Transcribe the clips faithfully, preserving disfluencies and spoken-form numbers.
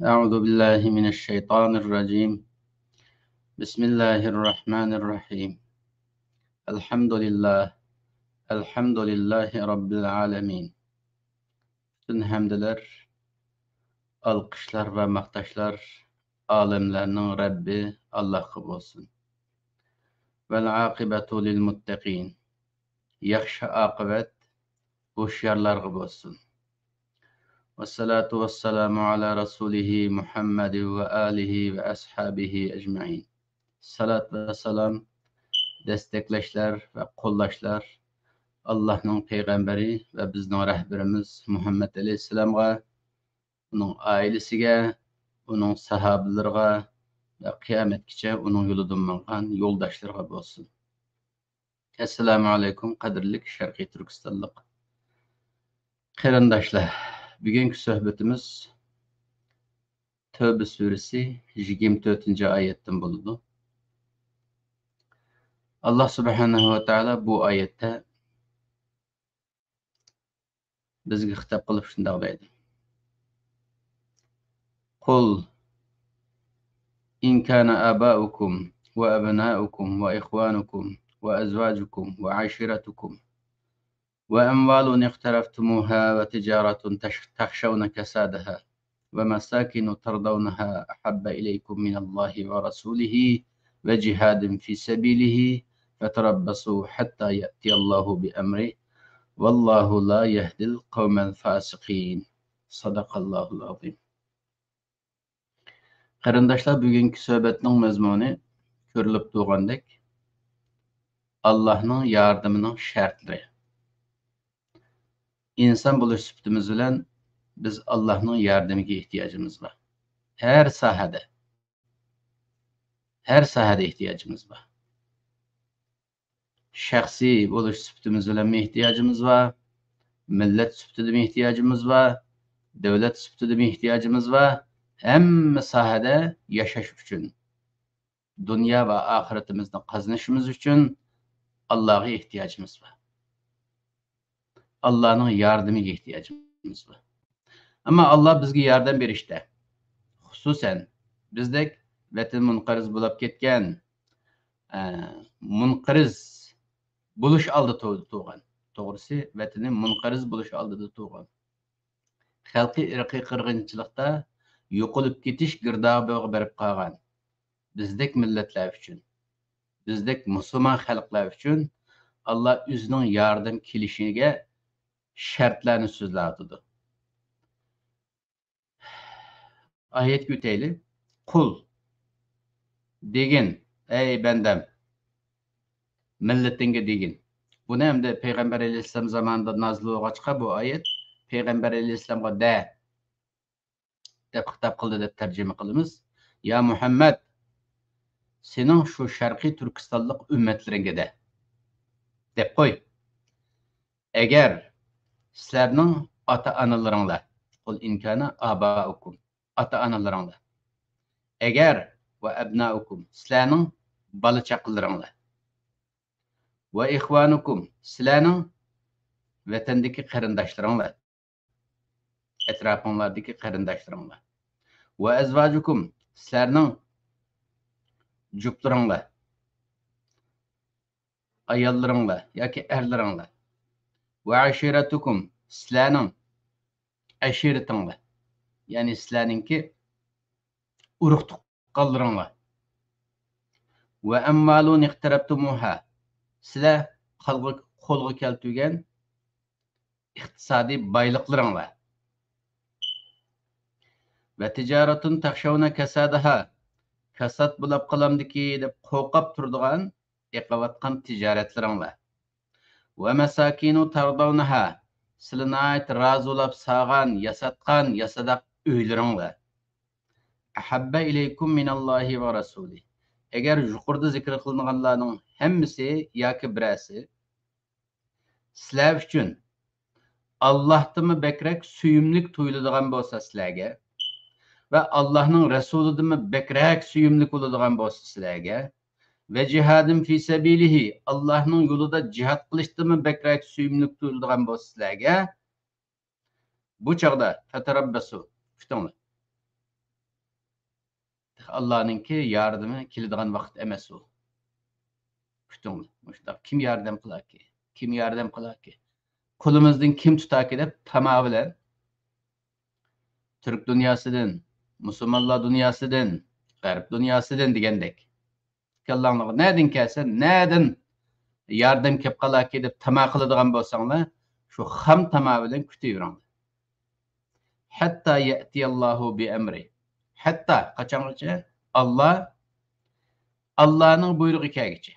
أعوذ بالله من الشيطان الرجيم. بسم الله الرحمن الرحيم. الحمد لله. الحمد لله رب العالمين. پۈتۈن ھەمدلەر، ئالقىشلار ۋە ماختاشلار ئالەملەرنىڭ رەببى ئاللاھقا بولسۇن. والعاقبة للمتقين. ياخشى ئاقىۋەت ھوشيارلارغا بولسۇن. والصلاة والسلام على رسوله محمد وآله وأصحابه أجمعين. سالات ۋە سالام، دەستەكلەشلەر ۋە قوللاشلار ئاللاھنىڭ پەيغەمبىرى ۋە بىزنىڭ رەھبىرىمىز مۇھەممەد ئەلەيھىسسالامغا، ئۇنىڭ ئائىلىسىگە، ئۇنىڭ ساھابىلىرىغا ۋە قىيامەتكىچە ئۇنىڭ يولىدىن ماڭغان يولداشلىرىغا بولسۇن. ئەسسالامۇ ئەلەيكۇم، قەدىرلىك شەرقىي تۈركىستانلىق قېرىنداشلار. بۈگۈنكى سۆھبىتىمىز تەۋبە سۈرىسى يىگىرمە تۆتىنچى ئايەتتىن بولىدۇ. ئاللاھ سۇبھانەھۇ ۋە تائالا بۇ ئايەتتە بىزگە خىتاب قىلىپ شۇنداق دەيدۇ: قل إن كان آباؤكم وأبناؤكم وإخوانكم وأزواجكم وعشيرتكم وأموال اقترفتموها وتجارة تخشون كسادها ومساكن ترضونها أحب إليكم من الله ورسوله وجهاد في سبيله فتربصوا حتى يأتي الله بأمره والله لا يهدي القوم الفاسقين. صدق الله العظيم. قېرىنداشلار، بۈگۈنكى سۆھبەتنىڭ مەزمۇنى كۆرۈلۈپ تۇرغاندەك، ئاللاھنىڭ ياردىمىنىڭ شەرتلىرى. ئىنسان بولۇش سۈپىتىمىز بىلەن بىز ئاللاھنىڭ ياردىمىگە ئېھتىياجىمىز بار. ھەر ساھەدە، ھەر ساھەدە ئېھتىياجىمىز بار. شەخسىي بولۇش سۈپىتىمىز بىلەنمۇ ئېھتىياجىمىز بار، مىللەت سۈپىتىدىمۇ ئېھتىياجىمىز بار، دۆلەت سۈپىتىدىمۇ ئېھتىياجىمىز بار. ھەممە ساھەدە ياشاش ئۈچۈن، دۇنيا ۋە ئاخىرىتىمىزنى قازىنىشىمىز ئۈچۈن ئاللاغا ئېھتىياجىمىز بار. ئاللانىڭ ياردىمىگە ئېھتىياجىمىز بار. ئەمما ئاللا بىزگە ياردەم بېرىشتە، خۇسۇسەن بىزدەك ۋەتىنى مۇنقەرز بولاپ كەتكەن، ئە، مۇنقەرز بولۇش ئالدىدا تۇ-، تۇرغان، توغرىسى، ۋەتىنى مۇنقەرز بولۇش ئالدىدا تۇرغان، خەلقى ئىرقىي قىرغىنچىلىقتا يوقىلىپ كېتىش گىردابىغا بېرىپ قالغان بىزدەك مىللەتلەر ئۈچۈن، بىزدەك مۇسۇلمان خەلقلەر ئۈچۈن ئاللا ئۆزىنىڭ ياردەم كېلىشىگە شەرتلەرنى سۆزلەۋاتىدۇ. ئايەتكە ئۆتەيلى. قل، دېگىن، ئەي بەندەم، مىللىتىڭگە دېگىن. بۇنى ئەمدى پەيغەمبەر ئەلەيھىسسالام زامانىدا نازىل بولغاچقا، بۇ ئايەت پەيغەمبەر ئەلەيھىسسالامغا دە دەپ خىتاب قىلدى دەپ تەرجىمە قىلىمىز. يا مۇھەممەد، سېنىڭ شۇ شەرقىي تۈركىستانلىق ئۈممەتلىرىڭگە دە، دەپ قوي. ئەگەر سىلەرنىڭ ئاتا-ئانىلىرىڭلار، قل إن كان آباؤكم، ئاتا-ئانىلىرىڭلار. ئەگەر، وأبناؤكم، سىلەرنىڭ بالا-چاقىلىرىڭلار. وإخوانكم، سىلەرنىڭ ۋەتەندىكى قېرىنداشلىرىڭلار، ئەتراپىڭلاردىكى قېرىنداشلىرىڭلار. وأزواجكم، سىلەرنىڭ جۈپلىرىڭلار، ئاياللىرىڭلار ياكى ئەرلىرىڭلار. وعشيرتكم، سىلەرنىڭ ئەشىرىتىڭلار، يەنى سىلەرنىڭكى ئۇرۇق-تۇغقانلىرىڭلار. وأموال اقترفتموها، سىلەر قالغا-، قولغا كەلتۈرگەن ئىقتىسادىي بايلىقلىرىڭلار. وتجارة تخشون كسادها، كاسات بولاپ قالامدىكى دەپ قورقۇپ تۇرىدىغان ئېقىۋاتقان تىجارەتلىرىڭلار. ومساكن ترضونها، سىلى ناھايىتى رازى بولاپ سالغان، ياساتقان ياسىداق ئۆيلىرىڭلار. أحب إليكم من الله ورسوله، ئەگەر يۇقىرىدا زىكىر قىلىنغانلارنىڭ ھەممىسى ياكى بىرەرسى سىلەر ئۈچۈن ئاللاھتىنمۇ بەكرەك سۆيۈملۈك تۇيۇلىدىغان بولسا سىلەرگە ۋە ئاللاھنىڭ رەسۇلىدىنمۇ بەكرەك سۆيۈملۈك بولىدىغان بولسا سىلەرگە، وجهاد في سبيله، ئاللاھنىڭ يولىدا جىھاد قىلىشتىنمۇ بەكرەك سۆيۈملۈك تۇيۇلىدىغان بولسا سىلەرگە، بۇ چاغدا فتربصوا، كۈتۈڭلار. ئاللانىڭكى ياردىمى كېلىدىغان ۋاقىت ئەمەس ئۇ. كۈتۈڭلار. مۇشۇنداق كىم ياردەم قىلاكى؟ كىم ياردەم قىلاكى؟ قولىمىزدىن كىم تۇتاكى دەپ تاما بىلەن تۈرك دۇنياسىدىن، مۇسۇلمانلار دۇنياسىدىن، غەرب دۇنياسىدىن دېگەندەك. كاللاڭلارغا نەدىن كەلسە، نەدىن ياردەم كەپ قالاكى دەپ تاما قىلىدىغان بولساڭلار، شۇ خام تاما بىلەن كۈتۈۋېرىڭلار. ھەتتا يەتىيەللاھۇ بىئەمرى. ھەتتا قاچانغىچە؟ ئاللا، ئاللانىڭ بۇيرۇقى كەلگۈچە.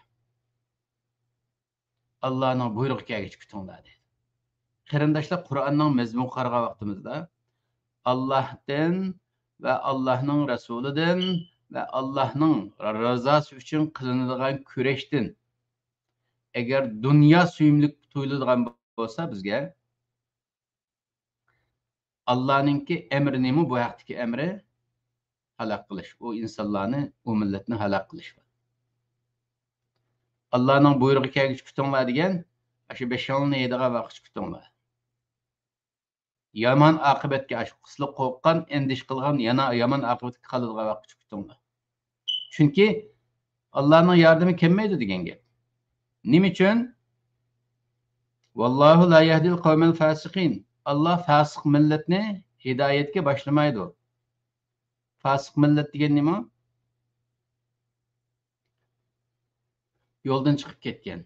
ئاللانىڭ بۇيرۇقى كەلگۈچە كۈتۈڭلار دەيدۇ. قېرىنداشلار، قۇرئاننىڭ مەزمۇنىغا قارىغان ۋاقتىمىزدا، ئاللاھتىن ۋە ئاللاھنىڭ رەسۇلىدىن ۋە ئاللاھنىڭ رىزاسى ئۈچۈن قىلىنىدىغان كۈرەشتىن، ئەگەر دۇنيا سۆيۈملۈك تۇيۇلىدىغان بولسا بىزگە، ئاللانىڭكى ئەمرى نېمە؟ بۇ ھەقتىكى ئەمرى ھالاك قىلىش، ئۇ ئىنسانلارنى، ئۇ مىللەتنى ھالاك قىلىش. ئاللانىڭ بۇيرۇقى كەلگۈچە كۈتۈڭلار دېگەن، ئاشۇ بېشىڭلارنى يەيدىغان ۋاقىتقىچە كۈتۈڭلار. يامان ئاقىۋەتكە، ئاشۇ قىسلىق قورققان، ئەندىشە قىلغان يەنە يامان ئاقىۋەتكە قالىدىغان ۋاقىتقىچە كۈتۈڭلار. چۈنكى ئاللانىڭ ياردىمى كەلمەيدۇ دېگەن گەپ. نېمە ئۈچۈن؟ ۋاللاھۇ لا يەھدىل قەۋمەل فاسىقىن. ئاللا فاسىق مىللەتنى ھىدايەتكە باشلىمايدۇ. فاسىق مىللەت دېگەن نېمە؟ يولدىن چىقىپ كەتكەن.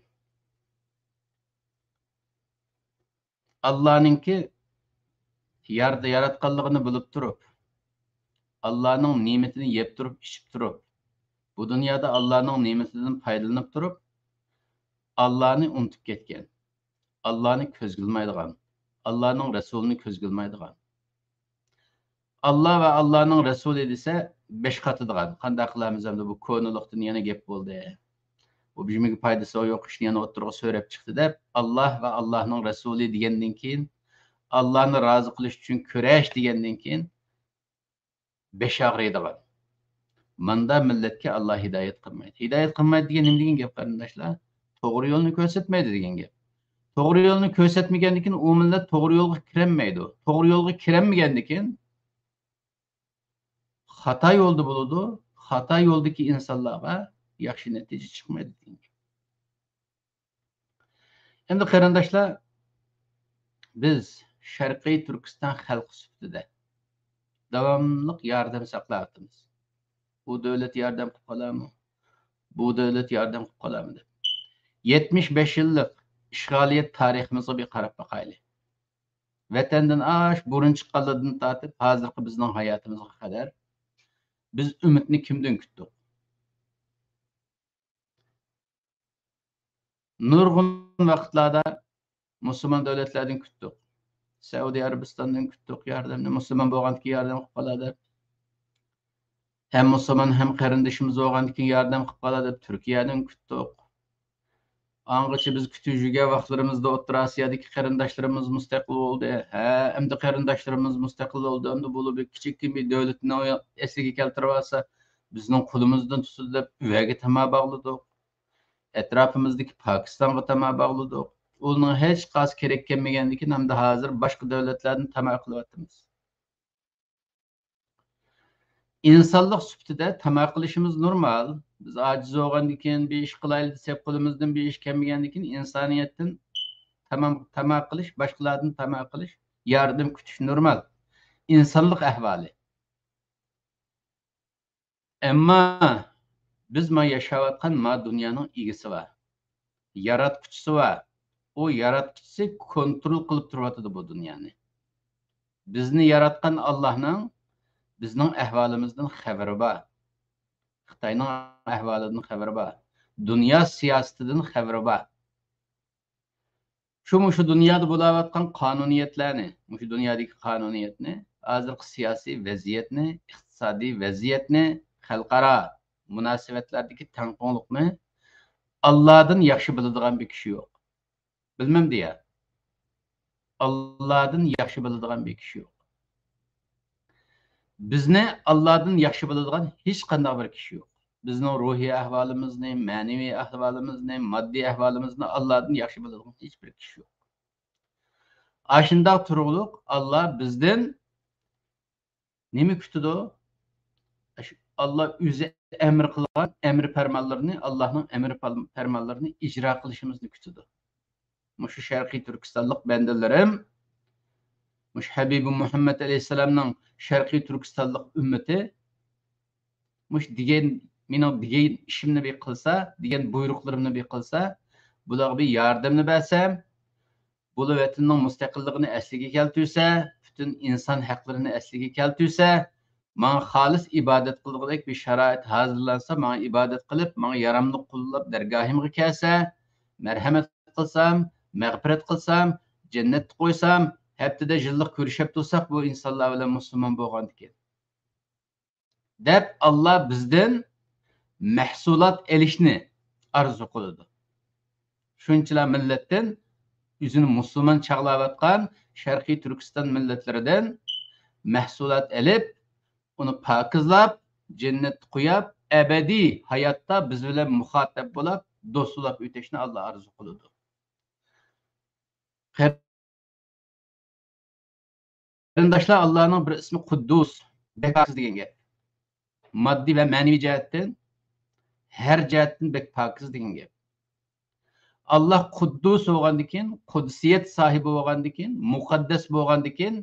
ئاللانىڭكى يار-، ياراتقانلىقىنى بىلىپ تۇرۇپ، ئاللانىڭ نېمىتىنى يەپ تۇرۇپ، ئىچىپ تۇرۇپ، بۇ دۇنيادا ئاللانىڭ نېمىتىدىن پايدىلىنىپ تۇرۇپ، ئاللانى ئۇنتۇپ كەتكەن، ئاللانى كۆزگە ئىلمايدىغان، ئاللانىڭ رەسۇلىنى كۆزگە ئىلمايدىغان. ئاللا ۋە ئاللانىڭ رەسۇلى دېسە، بەش قاتىدىغان. قانداق قىلارمىز ئەمدى، بۇ كونىلىقتىن يەنە گەپ بولدى. بۇ بىزگە پايدىسى يوق ئىشنى يەنە ئوتتۇرىغا سۆرەپ چىقتى دەپ، ئاللا ۋە ئاللانىڭ رەسۇلى دېگەندىن كېيىن، ئاللانى رازى قىلىش ئۈچۈن كۈرەش دېگەندىن كېيىن، بەش ئاغرىيدىغان. ماندا مىللەتكە ئاللا ھىدايەت قىلمايدۇ. ھىدايەت قىلمايدۇ دېگەن نېمە دېگەن گەپ، قېرىنداشلار؟ توغرا يولنى كۆرسەتمەيدۇ دېگەن گەپ. توغرا يولنى كۆرسەتمىگەندىكىن، ئۇ مىللەت توغرا يولغا كىرەلمەيدۇ. توغرا يولغا كىرەلمىگەندىكىن، خاتا يولدا بولىدۇ. خاتا يولدىكى ئىنسانلارغا ياخشى نەتىجە چىقمايدۇ دېگەن گەپ. ئەمدى قېرىنداشلار، بىز شەرقىي تۈركىستان خەلقى سۈپىتىدە داۋاملىق ياردەم ساقلاۋاتىمىز. ئۇ دۆلەت ياردەم قىلىپ قالارمۇ؟ بۇ دۆلەت ياردەم قىلىپ قالارمۇ دەپ. يەتمىش بەش يىللىق ئىشغالىيەت تارىخىمىزغا بىر قاراپ باقايلى. ۋەتەندىن ئاش بۇرۇن چىققانلىرىدىن تارتىپ ھازىرقى بىزنىڭ ھاياتىمىزغا قەدەر بىز ئۈمىدنى كىمدىن كۈتتۇق؟ نۇرغۇن ۋاقىتلاردا مۇسۇلمان دۆلەتلەردىن كۈتتۇق. سەئۇدى ئەرەبىستاندىن كۈتتۇق ياردەمنى، مۇسۇلمان بولغاندىكىن ياردەم قىلىپ قالار دەپ. ھەم مۇسۇلمان، ھەم قېرىندىشىمىز بولغاندىكىن ياردەم قىلىپ قالار دەپ تۈركىيەدىن كۈتتۇق. ئاڭغىچە بىز كۈتۈپ يۈرگەن ۋاقىتلىرىمىزدا ئوتتۇرا ئاسىيادىكى قېرىنداشلىرىمىز مۇستەقىل بولدى. ھە، ئەمدى قېرىنداشلىرىمىز مۇستەقىل بولدى. ئەمدى بۇلار بىر كىچىككىنە بىر دۆلىتىنىڭ ئەسلىگە كەلتۈرۈۋالسا، بىزنىڭ قولىمىزدىن تۇتىدۇ دەپ ئۆيگە تاما باغلىدۇق. ئەتراپىمىزدىكى پاكىستانغا تاما باغلىدۇق. ئۇنىڭ ھېچقايسى كېرەك كەلمىگەندىكىن، ئەمدى ھازىر باشقا دۆلەتلەردىن تاما قىلىۋاتىمىز. ئىنسانلىق سۈپىتىدە تاما قىلىشىمىز نورمال. بىز ئاجىز بولغاندىكىن، بىر ئىش قىلايلى دېسەك، قولىمىزدىن بىر ئىش كەلمىگەندىكىن، ئىنسانىيەتتىن تاما، تاما قىلىش، باشقىلاردىن تاما قىلىش، ياردەم كۈتۈش نورمال. ئىنسانلىق ئەھۋالى. ئەمما بىز ما ياشاۋاتقان ما دۇنيانىڭ ئىگىسى بار. ياراتقۇچىسى بار. ئۇ ياراتقۇچىسى كونترول قىلىپ تۇرۇۋاتىدۇ بۇ دۇنيانى. بىزنى ياراتقان ئاللاھنىڭ بىزنىڭ ئەھۋالىمىزدىن خەۋىرى بار. خىتاينىڭ ئەھۋالىدىن خەۋىرى بار. دۇنيا سىياسىتىدىن خەۋىرى بار. شۇ، مۇشۇ دۇنيادا بولاۋاتقان قانۇنىيەتلەرنى، مۇشۇ دۇنيادىكى قانۇنىيەتنى، ھازىرقى سىياسىي ۋەزىيەتنى، ئىقتىسادىي ۋەزىيەتنى، خەلقئارا مۇناسىۋەتلەردىكى تەڭپۇڭلۇقنى ئاللادىن ياخشى بىلىدىغان بىر كىشى يوق. بىلمەمدۇ يا؟ ئاللادىن ياخشى بىلىدىغان بىر كىشى يوق. بىزنى ئاللادىن ياخشى بىلىدىغان ھېچقانداق بىر كىشى يوق. بىزنىڭ روھىي ئەھۋالىمىزنى، مەنىۋى ئەھۋالىمىزنى، ماددىي ئەھۋالىمىزنى ئاللادىن ياخشى بىلىدىغان ھېچبىر كىشى يوق. ئاشۇنداق تۇرۇقلۇق ئاللا بىزدىن نېمە كۈتىدۇ؟ ئاشۇ ئاللا ئۆزى ئەمر قىلغان ئەمر پەرمانلىرىنى، ئاللانىڭ ئەمر پەرمانلىرىنى ئىجرا قىلىشىمىزنى كۈتىدۇ. مۇشۇ شەرقىي تۈركىستانلىق بەندىلىرىم، مۇشۇ ھەبىبى مۇھەممەد ئەلەيھىسسالامنىڭ شەرقىي تۈركىستانلىق ئۈممىتى، مۇشۇ دېگەن، مېنىڭ دېگەن ئىشىمنى بىر قىلسا، دېگەن بۇيرۇقلىرىمنى بىر قىلسا، بۇلارغا بىر ياردەمنى بەرسەم، بۇلار ۋەتىنىنىڭ مۇستەقىللىقىنى ئەسلىگە كەلتۈرسە، پۈتۈن ئىنسان ھەقلىرىنى ئەسلىگە كەلتۈرسە، ماڭا خالىس ئىبادەت قىلىدىغۇدەك بىر شارائىت ھازىرلانسا، ماڭا ئىبادەت قىلىپ، ماڭا ياراملىق قۇللاپ دەرگاھىمغا كەلسە، مەرھەمەت قىلسام، مەغپىرەت قىلسام، جەننەتتە قويسام، ھەپتىدە يىللىق كۆرۈشۈپ تۇرساق، بۇ ئىنسانلار بىلەن مۇسۇلمان بولغاندىكىن. دەپ، ئاللا بىزدىن مەھسۇلات ئېلىشنى ئارزۇ قىلىدۇ. شۇنچىلا مىللەتتىن، ئۆزىنى مۇسۇلمان چاغلاۋاتقان شەرقىي تۈركىستان مىللەتلىرىدىن مەھسۇلات ئېلىپ، ئۇنى پاكىزلاپ، جەننەتتە قويۇپ، ئەبەدىي ھاياتتا بىز بىلەن مۇخاتەپ بولۇپ، دوست بولۇپ ئۆتۈشنى ئاللا ئارزۇ قىلىدۇ. قېرىنداشلار، ئاللانىڭ بىر ئىسمى قۇددۇس، بەك پاكىز دېگەن گەپ. ماددىي ۋە مەنىۋى جەھەتتىن، ھەر جەھەتتىن بەك پاكىز دېگەن گەپ. ئاللا قۇددۇس بولغاندىكىن، قۇدسىيەت ساھىبى بولغاندىكىن، مۇقەددەس بولغاندىكىن،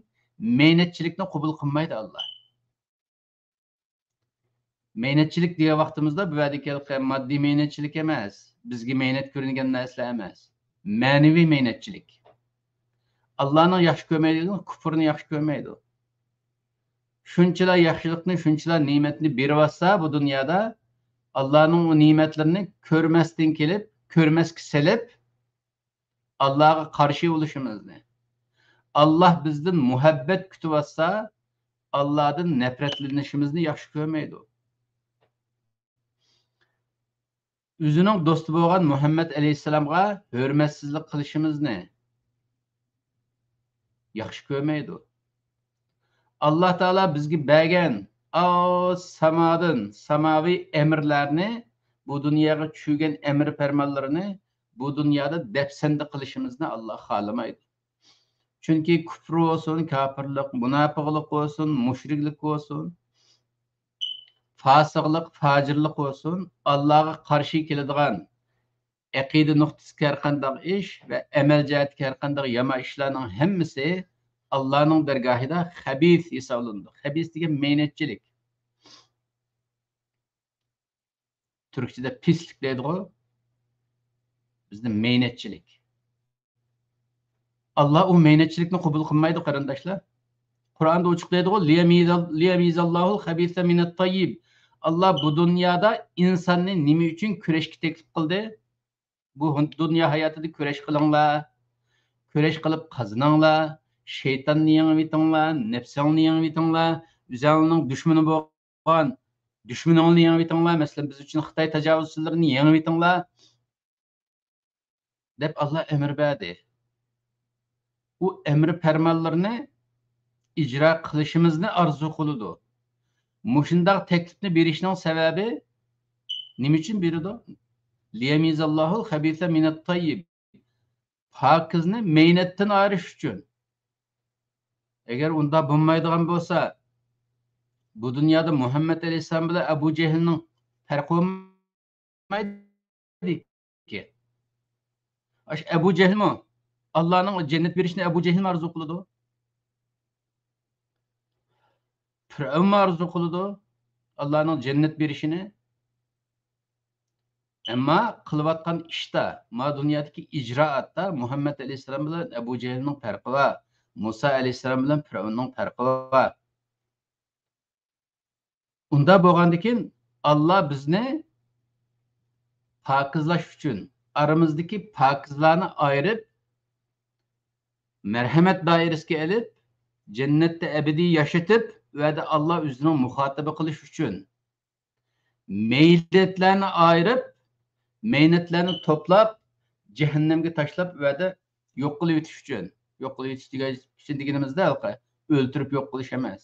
مەينەتچىلىكنى قوبۇل قىلمايدۇ ئاللا. مەينەتچىلىك دېگەن ۋاقتىمىزدا بۇ يەردىكى ماددىي مەينەتچىلىك ئەمەس، بىزگە مەينەت كۆرۈنگەن نەرسىلەر ئەمەس. مەنىۋى مەينەتچىلىك. ئاللانىڭ ياخشى كۆرمەيدىغىنى كۇپۇرنى ياخشى كۆرمەيدۇ. شۇنچىلا ياخشىلىقنى، شۇنچىلا نېمەتنى بېرىۋاتسا بۇ دۇنيادا، ئاللانىڭ ئۇ نېمەتلىرىنى كۆرمەستىن كېلىپ، كۆرمەسكە سېلىپ، ئاللاغا قارشى بولۇشىمىزنى، ئاللا بىزدىن مۇھەببەت كۈتۈۋاتسا، ئاللادىن نەپرەتلىنىشىمىزنى ياخشى كۆرمەيدۇ. ئۆزىنىڭ دوستى بولغان مۇھەممەد ئەلەيھىسسالامغا ھۆرمەتسىزلىك قىلىشىمىزنى ياخشى كۆرمەيدۇ. ئاللا تائالا بىزگە بەرگەن ئاۋۇ سامادىن، ساماۋى ئەمىرلەرنى، بۇ دۇنياغا چۈشۈرگەن ئەمىر پەرمانلىرىنى بۇ دۇنيادا دەپسەندە قىلىشىمىزنى ئاللا خالىمايدۇ. چۈنكى كۇپر بولسۇن، كاپىرلىق، مۇناپىقلىق بولسۇن، مۇشرىكلىق بولسۇن، پاسىقلىق، پاجىرلىق بولسۇن، ئاللاغا قارشى كېلىدىغان ئەقىدە نۇقتىسىدىكى ھەر قانداق ئىش ۋە ئەمەل جەھەتتىكى ھەر قانداق يامان ئىشلارنىڭ ھەممىسى ئاللانىڭ دەرگاھىدا خەبىس ھېسابلىنىدۇ. خەبىس دېگەن مەينەتچىلىك. تۈركچىدە پىسلىك دەيدىغۇ. بىزدە مەينەتچىلىك. ئاللا ئۇ مەينەتچىلىكنى قوبۇل قىلمايدۇ، قېرىنداشلار. قۇرئاندا ئوچۇق دەيدىغۇ، لىيەمىزەللاھۇل خەبىسە مىنەت تەييىب. ئاللا بۇ دۇنيادا ئىنساننى نېمە ئۈچۈن كۈرەشكە تەكلىپ قىلدى؟ بۇ ھۇن-، دۇنيا ھاياتىدا كۈرەش قىلىڭلار، كۈرەش قىلىپ قازىنىڭلار، شەيتاننى يېڭىۋېتىڭلار، نەپسىڭلارنى يېڭىۋېتىڭلار، ئۆزۈڭلارنىڭ دۈشمىنى بولغان دۈشمىنىڭلارنى يېڭىۋېتىڭلار، مەسىلەن، بىز ئۈچۈن خىتاي تاجاۋۇزچىلىرىنى يېڭىۋېتىڭلار، دەپ ئاللا ئەمر بەردى. ئۇ ئەمر پەرمانلىرىنى ئىجرا قىلىشىمىزنى ئارزۇ قىلىدۇ. مۇشۇنداق تەكلىپنى بېرىشنىڭ سەۋەبى نېمە ئۈچۈن بېرىدۇ؟ لىيەمىزەللاھۇل خەبىسە مىنەت تەييىب. پاكىزنى مەينەتتىن ئايرىش ئۈچۈن. ئەگەر ئۇنداق بولمايدىغان بولسا، بۇ دۇنيادا مۇھەممەد ئەلەيھىسسالام بىلەن ئەبۇ جەھىلنىڭ پەرقى بولمايدىكى. ئاشۇ ئەبۇ جەھىلمۇ، ئاللانىڭ جەننەت بېرىشىنى ئەبۇ جەھىلمۇ ئارزۇ قىلىدۇ؟ پىرئەۋنمۇ ئارزۇ قىلىدۇ ئاللانىڭ جەننەت بېرىشىنى؟ ئەمما قىلىۋاتقان ئىشتا، ما دۇنيادىكى ئىجرائاتتا مۇھەممەد ئەلەيھىسسالام بىلەن ئەبۇ جەھىلنىڭ پەرقى بار، مۇسا ئەلەيھىسسالام بىلەن پىرئەۋننىڭ پەرقى بار. ئۇنداق بولغاندىكىن، ئاللا بىزنى پاكىزلاش ئۈچۈن، ئارىمىزدىكى پاكىزلارنى ئايرىپ، مەرھەمەت دائىرىسىگە ئېلىپ، جەننەتتە ئەبەدىي ياشىتىپ، ئۇ يەردە ئاللا ئۆزىنىڭ مۇخاتىبى قىلىش ئۈچۈن، مەينەتلەرنى ئايرىپ، مەينەتلەرنى توپلاپ، جەھەننەمگە تاشلاپ، ئۇ يەردە يوق قىلىۋېتىش ئۈچۈن. يوق قىلىۋېتىش دېگەن، ئۈچۈن دېگىنىمىزدە ھېلىقى ئۆلتۈرۈپ يوق قىلىش ئەمەس.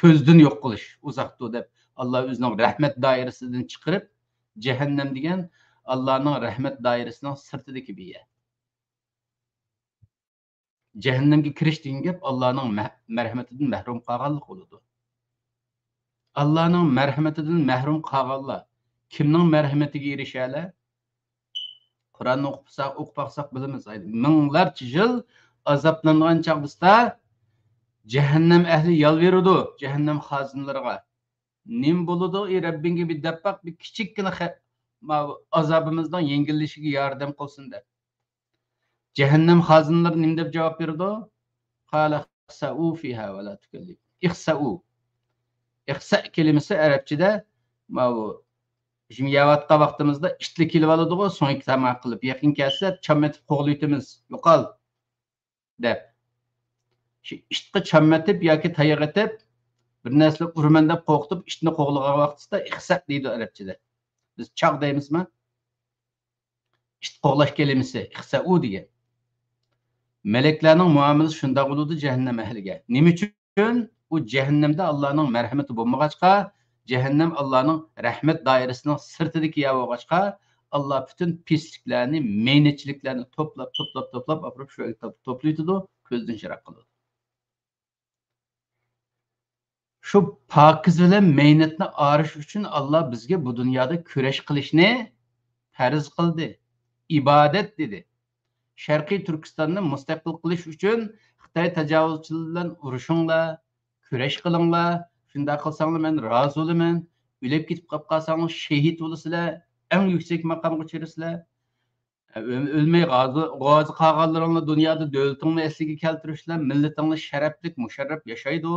كۆزدىن يوق قىلىش، ئۇزاقتۇر دەپ، ئاللا ئۆزىنىڭ رەھمەت دائىرىسىدىن چىقىرىپ، جەھەننەم دېگەن ئاللانىڭ رەھمەت دائىرىسىنىڭ سىرتىدىكى بىر يەر. جەھەننەمگە كىرىش دېگەن گەپ ئاللانىڭ مە-، مەرھەمىتىدىن مەھرۇم قالغانلىق بولىدۇ. ئاللانىڭ مەرھىمىتىدىن مەھرۇم قالغانلار كىمنىڭ مەرھىمىتىگە ئېرىشەلەر؟ قۇرئاننى ئوقۇپ باقساق، ئوقۇپ باقساق بىلىمىز. مىڭلارچە يىل ئازابلانغان چاغدا جەھەننەم ئەھلى يالۋۇرىدۇ جەھەننەم خازىنىلىرىغا. نېمە بولىدۇ، ئى رەببىڭگە بىر دەپ باق، بىر كىچىككىنە خە-، ماۋۇ ئازابىمىزنىڭ يەڭگىللىشىگە ياردەم قىلسۇن دەپ. جەھەننەم خازىنىلىرى نېمە دەپ جاۋاب بېرىدۇ؟ قال اخسئوا فيها ولا تكلمون. ئىخسەئۇ. ئىخسەئ كەلىمىسى ئەرەبچىدە ماۋۇ ھۇجۇم يەۋاتقان ۋاقتىمىزدا ئىتلار كېلىۋالىدىغۇ، سۆڭەك تاماق قىلىپ، يېقىن كەلسە چام ئېتىپ قوغلىۋېتىمىز، يوقال دەپ. شۇ ئىتقا چام ئېتىپ ياكى تاياق ئېتىپ، بىر نەرسىلەر ئۇرىمەن دەپ قورقۇتۇپ، ئىتنى قوغلىغان ۋاقتىدا ئىخسەئ دەيدۇ ئەرەبچىدە. بىز چاغ دەيمىزما؟ ئىت قوغلاش كەلىمىسى، ئىخسەئۇ دېگەن. مەلەكلەرنىڭ مۇئامىلىسى شۇنداق بولىدۇ جەھەننەم ئەھلىگە. نېمە ئۈچۈن؟ ئۇ جەھەننەمدە ئاللانىڭ مەرھىمىتى بولمىغاچقا، جەھەننەم ئاللانىڭ رەھمەت دائىرىسىنىڭ سىرتىدىكى يەر بولغاچقا، ئاللا پۈتۈن پىسلىكلەرنى، مەينەتچىلىكلەرنى توپلاپ، توپلاپ، توپلاپ ئاپىرىپ شۇ يەرگە توپ-، توپلايتىدۇ، كۆزدىن يىراق قىلىدۇ. شۇ پاكىز بىلەن مەينەتنى ئايرىش ئۈچۈن ئاللا بىزگە بۇ دۇنيادا كۈرەش قىلىشنى پەرز قىلدى، ئىبادەت دېدى. شەرقىي تۈركىستاننى مۇستەقىل قىلىش ئۈچۈن خىتاي تاجاۋۇزچىلىرى بىلەن ئۇرۇشۇڭلار، كۈرەش قىلىڭلار، شۇنداق قىلساڭلار مەن رازى بولىمەن، ئۆلۈپ كېتىپ قاپ قالساڭلار شېھىت بولىسىلەر، ئەڭ يۈكسەك ماقامغا چىرىسىلەر. ئۆل-، ئۆلمەي غازى، غازى قالغانلىرىڭلار دۇنيادا دۆلىتىڭنى ئەسلىگە كەلتۈرۈشلەر، مىللىتىڭلار شەرەپلىك، مۇشەررەپ ياشايدۇ،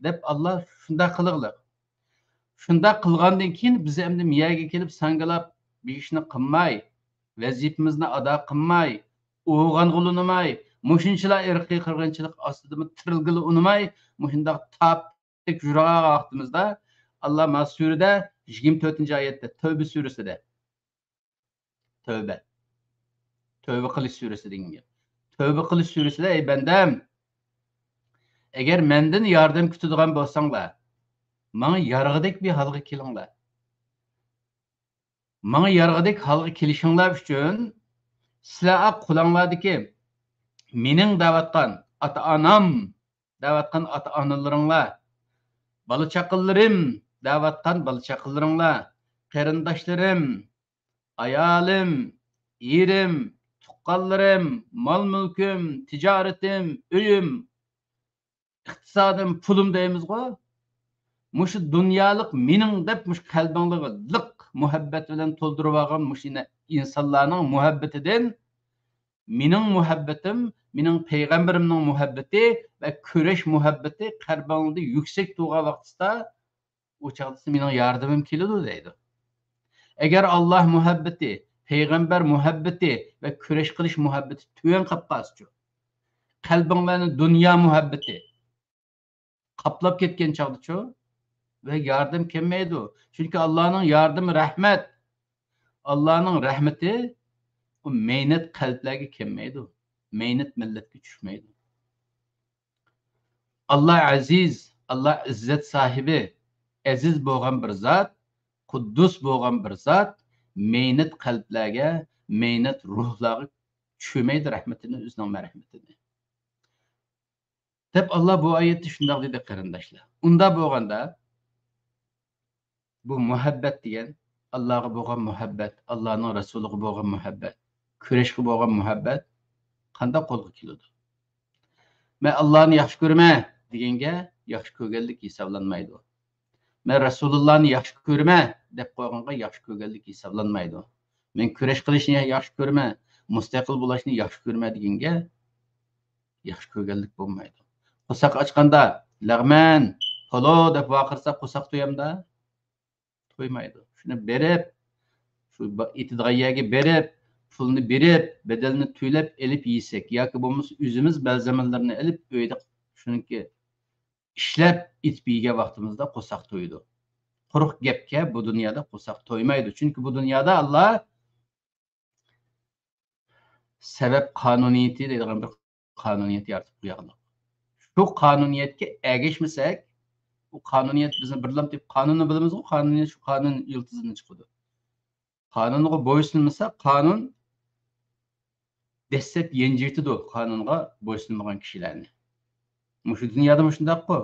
دەپ ئاللا شۇنداق قىلغىلى. شۇنداق قىلغاندىن كېيىن بىز ئەمدى مىيەگە كېلىپ ساڭگىلاپ بىر ئىشنى قىلماي، ۋەزىپىمىزنى ئادا قىلماي، ئويغانغىلى ئۇنىماي، مۇشۇنچىلا ئىرقىي قىرغىنچىلىق ئاستىدىمۇ تىرىلگىلى ئۇنىماي، مۇشۇنداق تاپتەك يۈرگەن ۋاقتىمىزدا، ئاللا مانا سۈرىدە يىگىرمە تۆتىنچى ئايەتتە، تەۋبە سۈرىسىدە، تەۋبە. تەۋبە قىلىش سۈرىسى دېگەن گەپ. تەۋبە قىلىش سۈرىسىدە، ئەي بەندەم، ئەگەر مەندىن ياردەم كۈتىدىغان بولساڭلار، ماڭا يارىغۇدەك بىر ھالغا كېلىڭلار. ماڭا يارىغۇدەك ھالغا كېلىشىڭلار ئۈچۈن، سىلەر قۇلاڭلاردىكى مېنىڭ دەۋاتقان ئاتا-ئانام، دەۋاتقان ئاتا-ئانىلىرىڭلار، بالا-چاقىلىرىم، دەۋاتقان بالا-چاقىلىرىڭلار، قېرىنداشلىرىم، ئايالىم، ئېرىم، تۇغقانلىرىم، مال-مۈلكۈم، تىجارىتىم، ئۆيۈم، ئىقتىسادىم، پۇلۇم دەيمىزغۇ. مۇشۇ دۇنيالىق مېنىڭ دەپ مۇشۇ قەلبىڭلارغا لىق مۇھەببەت بىلەن تولدۇرۇۋالغان مۇشۇ ئىنسانلارنىڭ مۇھەببىتىدىن مېنىڭ مۇھەببىتىم، مېنىڭ پەيغەمبىرىمنىڭ مۇھەببىتى ۋە كۈرەش مۇھەببىتى قەلبىڭلاردا يۈكسەك تۇرغان ۋاقتىدا، ئۇ چاغدا مېنىڭ ياردىمىم كېلىدۇ دەيدۇ. ئەگەر ئاللا مۇھەببىتى، پەيغەمبەر مۇھەببىتى ۋە كۈرەش قىلىش مۇھەببىتى تۆۋەن قاپ قالسىچۇ؟ قەلبىڭلارنى دۇنيا مۇھەببىتى قاپلاپ كەتكەن چاغدىچۇ؟ ۋە ياردەم كەلمەيدۇ. چۈنكى ئاللانىڭ ياردىمى رەھمەت. ئاللانىڭ رەھمىتى ئۇ مەينەت قەلبلەرگە كەلمەيدۇ. مەينەت مىللەتكە چۈشمەيدۇ. ئاللا ئەزىز، ئاللا ئىززەت ساھىبى، ئەزىز بولغان بىر زات، قۇددۇس بولغان بىر زات، مەينەت قەلبلەرگە، مەينەت روھلارغا چۈشۈرمەيدۇ رەھمىتىنى، ئۆزىنىڭ مەرھەمىتىنى. دەپ ئاللا بۇ ئايەتتە شۇنداق دېدى، قېرىنداشلار. ئۇنداق بولغاندا، بۇ مۇھەببەت دېگەن، ئاللاغا بولغان مۇھەببەت، ئاللانىڭ رەسۇلىغا بولغان مۇھەببەت، كۈرەشكە بولغان مۇھەببەت قانداق قولغا كېلىدۇ؟ مەن ئاللانى ياخشى كۆرىمەن دېگەنگە ياخشى كۆرگەنلىك ھېسابلانمايدۇ. مەن رەسۇلۇللانى ياخشى كۆرىمەن دەپ قويغانغا ياخشى كۆرگەنلىك ھېسابلانمايدۇ. مەن كۈرەش قىلىشنى ياخشى كۆرىمەن، مۇستەقىل بولۇشنى ياخشى كۆرىمەن دېگەنگە ياخشى كۆرگەنلىك بولمايدۇ. قورساق ئاچقاندا، «لەغمەن، پولۇ» دەپ ۋارقىرىساق، قورساق تويامدا؟ تويمايدۇ. شۇنى بېرىپ، شۇ با-، ئېتىدىغان يەرگە بېرىپ، پۇلنى بېرىپ، بەدەلنى تۆلەپ ئېلىپ يېسەك، ياكى بولمىسا ئۆزىمىز بەلزەمىنلىرىنى ئېلىپ، ئۆيدە شۇنىڭكى ئىشلەپ ئېتىپ يېگەن ۋاقتىمىزدا قورساق تويىدۇ. قۇرۇق گەپكە بۇ دۇنيادا قورساق تويمايدۇ. چۈنكى بۇ دۇنيادا ئاللا سەۋەب قانۇنىيىتى دەيدىغان بىر قانۇنىيەت يارىتىپ قويغانلىق. شۇ قانۇنىيەتكە ئەگەشمىسەك، ئۇ قانۇنىيەت بىزنى بىرلام تېپىپ، قانۇننى بىلىمىزغۇ، قانۇنىيەت شۇ قانۇن يىلتىزىدىن چىقىدۇ. قانۇنغا بويسۇنمىسا، قانۇن دەسسەپ يەنجىۋېتىدۇ قانۇنغا بويسۇنمىغان كىشىلەرنى. مۇشۇ دۇنيادىمۇ شۇنداققۇ.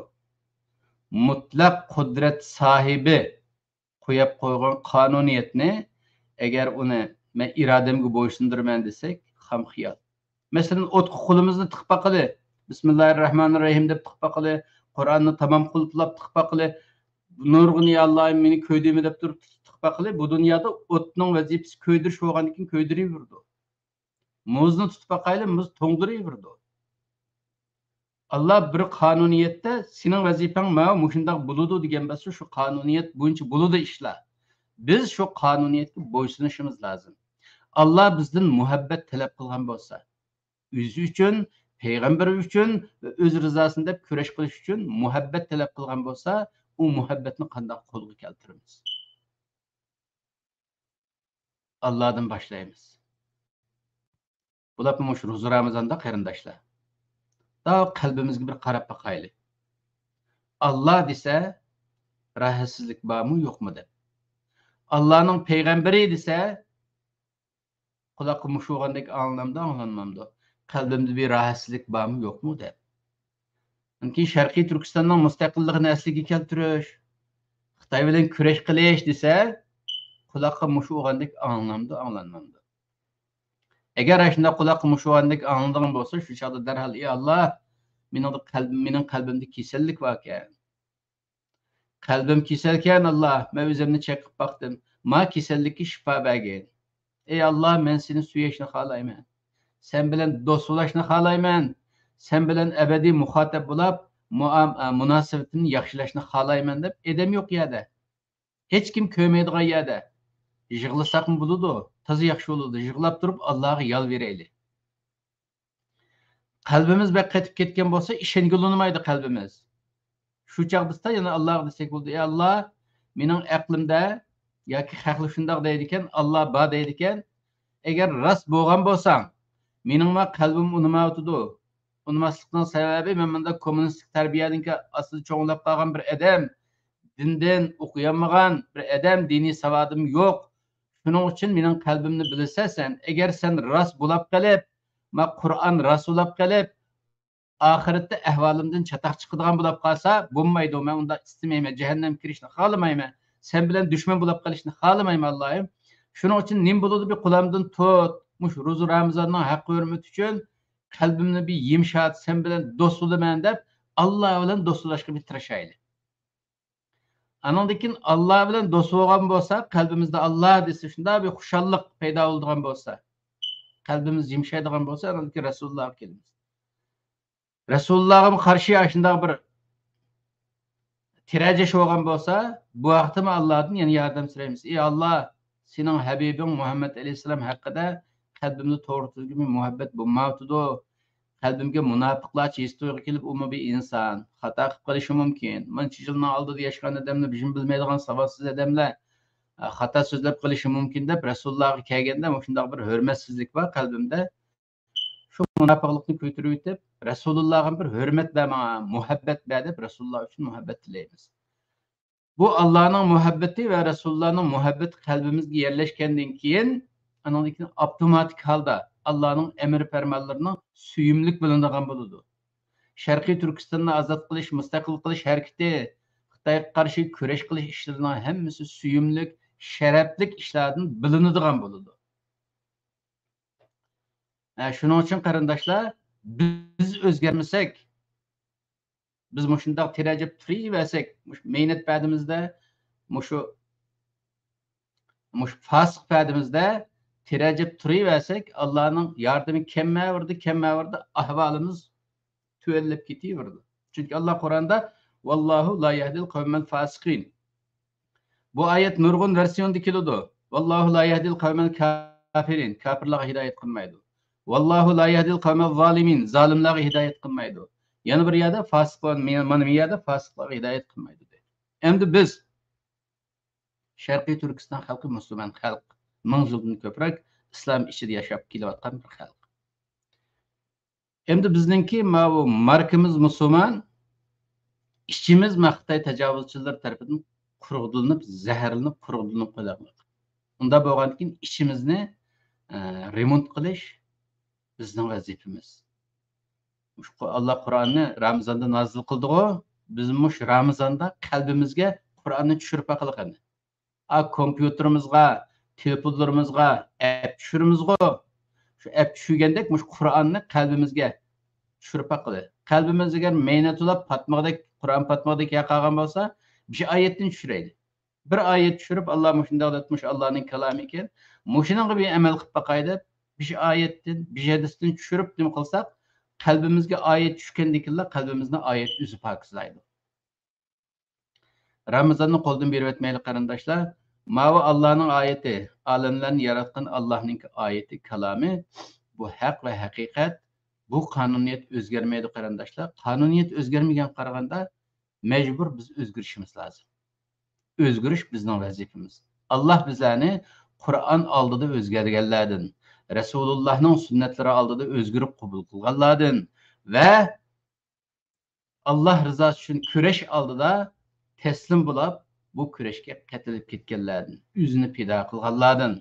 مۇتلەق قۇدرەت ساھىبى قويۇپ قويغان قانۇنىيەتنى، ئەگەر ئۇنى مەن ئىرادەمگە بويسۇندۇرىمەن دېسەك، خام خىيال. مەسىلەن، ئوتقا قولىمىزنى تىقىپ باقىلى، بىسمىللاھىررەھمانىررەھىم دەپ تىقىپ باقىلى، قۇرئاننى تامام قۇلۇپلاپ تىقىپ باقىلى، نۇرغۇن يا ئاللاھىم مېنى كۆيدۈرمە دەپ تۇرۇپ تىقىپ باقىلى، بۇ دۇنيادا ئوتنىڭ ۋەزىپىسى كۆيدۈرۈش بولغاندىكىن كۆيدۈرۈۋېرىدۇ. مۇزنى تۇتۇپ باقايلى، مۇز توڭدۇرۇۋېرىدۇ. ئاللا بىر قانۇنىيەتتە سېنىڭ ۋەزىپەڭ ماۋۇ مۇشۇنداق بولىدۇ دېگەن بولسا، شۇ قانۇنىيەت بويىچە بولىدۇ ئىشلار. بىز شۇ قانۇنىيەتكە بويسۇنۇشىمىز لازىم. ئاللا بىزدىن مۇھەببەت تەلەپ قىلغان بولسا، ئۆزى ئۈچۈن، پەيغەمبىرى ئۈچۈن ۋە ئۆز رىزاسىنى دەپ كۈرەش قىلىش ئۈچۈن مۇھەببەت تەلەپ قىلغان بولسا، ئۇ مۇھەببەتنى قانداق قولغا كەلتۈرىمىز؟ ئاللادىن باشلايمىز. بولۇپمۇ مۇشۇ روزا رامىزاندا قېرىنداشلار، داۋ قەلبىمىزگە بىر قاراپ باقايلى. ئاللا دېسە، راھەتسىزلىك بارمۇ يوقمۇ دەپ. ئاللانىڭ پەيغەمبىرى دېسە، قۇلاققا مۇش ئۇرغاندەك ئاڭلىنامدۇ، ئاڭلانمامدۇ؟ قەلبىمدە بىر راھەتسىزلىك بارمۇ يوقمۇ دەپ. ئاندىن كېيىن شەرقىي تۈركىستاننىڭ مۇستەقىللىقىنى ئەسلىگە كەلتۈرۈش، خىتاي بىلەن كۈرەش قىلىش دېسە، قۇلاققا مۇش ئۇرغاندەك ئاڭلىنامدۇ، ئاڭلانمامدۇ؟ ئەگەر ئاشۇنداق قۇلاققا مۇش ئۇرغاندەك ئاڭلىنىدىغان بولسا، شۇ چاغدا دەرھال، ئى ئاللا، مېنىڭ قەلبىم، مېنىڭ قەلبىمدە كېسەللىك باركەن. قەلبىم كېسەلكەن، ئاللا، مەن ئۆزۈمنى چېقىپ باقتىم. ما كېسەللىككە شىپا بەرگىن. ئەي ئاللا، مەن سېنى سۆيۈشنى خالايمەن. سەن بىلەن دوست بولۇشنى خالايمەن. سەن بىلەن ئەبەدىي مۇخاتەپ بولاپ، مۇئام-، ئە، مۇناسىۋىتىنى ياخشىلاشنى خالايمەن دەپ ئادەم يوق يەردە. ھېچكىم كۆرمەيدىغان يەردە. يىغلىساقمۇ بولىدۇ، تازا ياخشى بولىدۇ. يىغلاپ تۇرۇپ ئاللاغا يالۋۇرايلى. قەلبىمىز بەك قېتىپ كەتكەن بولسا، ئىشەنگىلى ئۇنىمايدۇ قەلبىمىز. شۇ چاغ بىز يەنە ئاللاغا دېسەك بولىدۇ، ئى ئاللا، مېنىڭ ئەقلىمدە ياكى خەقلەر شۇنداق دەيدىكەن، ئاللا بار دەيدىكەن، ئەگەر راست بولغان بولساڭ، مېنىڭمۇ قەلبىم ئۇنىمايۋاتىدۇ. ئۇنىماسلىقنىڭ سەۋەبى، مەن مۇنداق كوممۇنىستىك تەربىيەنىڭكى ئاستىدا چوڭلاپ قالغان بىر ئادەم، دىندىن ئوقۇيالمىغان بىر ئادەم، دىنىي ساۋادىم يوق. شۇنىڭ ئۈچۈن مېنىڭ قەلبىمنى بىلىسەن سەن. ئەگەر سەن راست بولاپ قېلىپ، ما قۇرئان راست بولاپ قېلىپ، ئاخىرەتتە ئەھۋالىمدىن چاتاق چىقىدىغان بولاپ قالسا، بولمايدۇ. مەن ئۇنداق ئىستىمەيمەن. جەھەننەمگە كىرىشنى خالىمايمەن. سەن بىلەن دۈشمەن بولاپ قېلىشنى خالىمايمەن، ئاللايىم. شۇنىڭ ئۈچۈن نېمە بولىدۇ، بىر قولۇمدىن تۇت. مۇشۇ روزا رامىزاننىڭ ھەققى ھۆرمىتى ئۈچۈن قەلبىمنى بىر يۇمشات، سەن بىلەن دوست بولىمەن دەپ، ئاللا بىلەن دوست بولۇشقا بىر تىرىشايلى. ئانىڭدىن كېيىن ئاللا بىلەن دوست بولغان بولسا، قەلبىمىزدە ئاللا دېسە، شۇنداق بىر خۇشاللىق پەيدا بولىدىغان بولسا، قەلبىمىز يۇمشايدىغان بولسا، ئانىڭدىن كېيىن رەسۇلۇللاغا كېلىمىز. رەسۇلۇللاغىمۇ قارشى ئاشۇنداق بىر تىرەجەش بولغان بولسا، بۇ ھەقتىمۇ ئاللادىن يەنە ياردەم سورايمىز. ئى ئاللا، سېنىڭ ھەبىبىڭ مۇھەممەد ئەلەيھىسسالام ھەققىدە قەلبىمدە توغرا تۈزگۈن مۇھەببەت بولمايۋاتىدۇ. قەلبىمگە مۇناپىقلارچە ھېس تۇيغۇ كېلىپ، ئۇمۇ بىر ئىنسان، خاتا قىلىپ قېلىشى مۇمكىن. مانچە يىلنىڭ ئالدىدا ياشىغان ئادەملەر، بىزمۇ بىلمەيدىغان ساۋاتسىز ئادەملەر، ئە، خاتا سۆزلەپ قېلىشى مۇمكىن دەپ رەسۇلۇللاغا كەلگەندە، مۇشۇنداق بىر ھۆرمەتسىزلىك بار قەلبىمدە. شۇ مۇناپىقلىقنى كۆتۈرۈۋېتىپ، رەسۇلۇللاغا بىر ھۆرمەت بەر ماڭا، مۇھەببەت بەر دەپ رەسۇلۇللا ئۈچۈن مۇھەببەت تىلەيمىز. بۇ ئاللانىڭ مۇھەببىتى ۋە رەسۇلۇللانىڭ مۇھەببىتى قەلبىمىزگە يەرلەشكەندىن كېيىن، ئانىڭدىن كېيىن ئاپتوماتىك ھالدا ئاللانىڭ ئەمر پەرمانلىرىنىڭ سۆيۈملۈك بىلىنىدىغان بولىدۇ. شەرقىي تۈركىستاننى ئازاد قىلىش، مۇستەقىل قىلىش ھەرىكىتى، خىتايغا قارشى كۈرەش قىلىش ئىشلىرىنىڭ ھەممىسى سۆيۈملۈك، شەرەپلىك ئىشلاردىن بىلىنىدىغان بولىدۇ. ھە، شۇنىڭ ئۈچۈن قېرىنداشلار، بىز ئۆزگەرمىسەك، بىز مۇشۇنداق تىرەجەپ تۇرۇۋەرسەك، مۇشۇ مەينەت پەدىمىزدە، مۇشۇ، مۇشۇ پاسىق پەدىمىزدە تىرەجەپ تۇرۇۋەرسەك، ئاللانىڭ ياردىمى كەممەۋېرىدۇ، كەممەۋېرىدۇ، ئەھۋالىمىز تۆۋەنلەپ كېتىۋېرىدۇ. چۈنكى ئاللا قۇرئاندا، «ۋاللاھۇ لا يەھدىل قەۋمەل فاسىقىن.» بۇ ئايەت نۇرغۇن ۋېرسىيوندا كېلىدۇ. «ۋاللاھۇ لا يەھدىل قەۋمەل كافىرىن.» كاپىرلارغا ھىدايەت قىلمايدۇ. «ۋاللاھۇ لا يەھدىل قەۋمەل زالىمىن.» زالىملارغا ھىدايەت قىلمايدۇ. يەنە بىر يەردە فاسىق، مانا بۇ يەردە فاسىقلارغا ھىدايەت قىلمايدۇ دەيدۇ. ئەمدى بىز، شەرقىي تۈركىستان خەلقى مۇسۇلمان خەلق. مىڭ يىلدىن كۆپرەك ئىسلام ئىچىدە ياشاپ كېلىۋاتقان بىر خەلق. ئەمدى بىزنىڭكى ماۋۇ ماركىمىز مۇسۇلمان، ئىچىمىز ما خىتاي تاجاۋۇزچىلىرى تەرىپىدىن قۇرغۇدىلىنىپ، زەھەرلىنىپ، قۇرغۇدىلىنىپ قېلىۋاتقان. ئۇنداق بولغاندىكىن ئىچىمىزنى، ئە، رېمونت قىلىش بىزنىڭ ۋەزىپىمىز. مۇشۇ قۇ-، ئاللا قۇرئاننى رامىزاندا نازىل قىلدىغۇ، بىز مۇشۇ رامىزاندا قەلبىمىزگە قۇرئاننى چۈشۈرۈپ باقىلى قېنى. ئا، كومپيۇتېرىمىزغا، تېلېفونلىرىمىزغا ئەپ چۈشۈرىمىزغۇ؟ شۇ ئەپ چۈشۈرگەندەك مۇشۇ قۇرئاننى قەلبىمىزگە چۈشۈرۈپ باقىلى. قەلبىمىز ئەگەر مەينە تولاپ پاتمىغۇدەك، قۇرئان پاتمىغۇدەك يەر قالغان بولسا، بىر ئايەتتىن چۈشۈرەيلى. بىر ئايەت چۈشۈرۈپ، ئاللا مۇشۇنداق دەپ، مۇشۇ ئاللانىڭ كالامى ئىكەن، مۇشۇنىڭغا بىر ئەمەل قىلىپ باقاي دەپ، بىر ئايەتتىن، بىر ھەدىستىن چۈشۈرۈپ نېمە قىلساق، قەلبىمىزگە ئايەت چۈشكەندىن كېيىنلا قەلبىمىزنى ئايەت ئۆزى پاكىزلايدۇ. رامىزاننى قولدىن بېرىۋەتمەيلى، قېرىنداشلار. ماۋۇ ئاللانىڭ ئايىتى، ئالەملەرنى ياراتقان ئاللانىڭكى ئايىتى، كالامى. بۇ ھەق ۋە ھەقىقەت. بۇ قانۇنىيەت ئۆزگەرمەيدۇ، قېرىنداشلار. قانۇنىيەت ئۆزگەرمىگەنگە قارىغاندا، مەجبۇر بىز ئۆزگىرىشىمىز لازىم. ئۆزگىرىش بىزنىڭ ۋەزىپىمىز. ئاللا بىزلەرنى قۇرئان ئالدىدا ئۆزگەرگەنلەردىن، رەسۇلۇللانىڭ سۈننەتلىرى ئالدىدا ئۆزگىرىپ قوبۇل قىلغانلاردىن ۋە ئاللا رىزاسى ئۈچۈن كۈرەش ئالدىدا تەسلىم بولاپ، بۇ كۈرەشكە قېتىلىپ كەتكەنلەردىن، ئۆزىنى پىدا قىلغانلاردىن،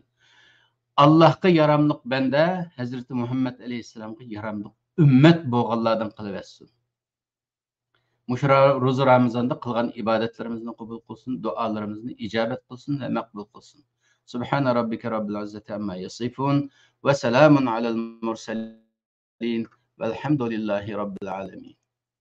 ئاللاھقا ياراملىق بەندە ھەزرىتى مۇھەممەد ئەلەيھىسسالامغا ياراملىق ئۈممەت بولغانلاردىن قىلىۋەتسۇن. مۇشۇ را-، روزا رامىزاندا قىلغان ئىبادەتلىرىمىزنى قوبۇل قىلسۇن، دۇئالىرىمىزنى ئىجابەت قىلسۇن ۋە مەقبۇل قىلسۇن. سبحان ربك رب العزة عما يصفون، وسلام على المرسلين، والحمد لله رب العالمين.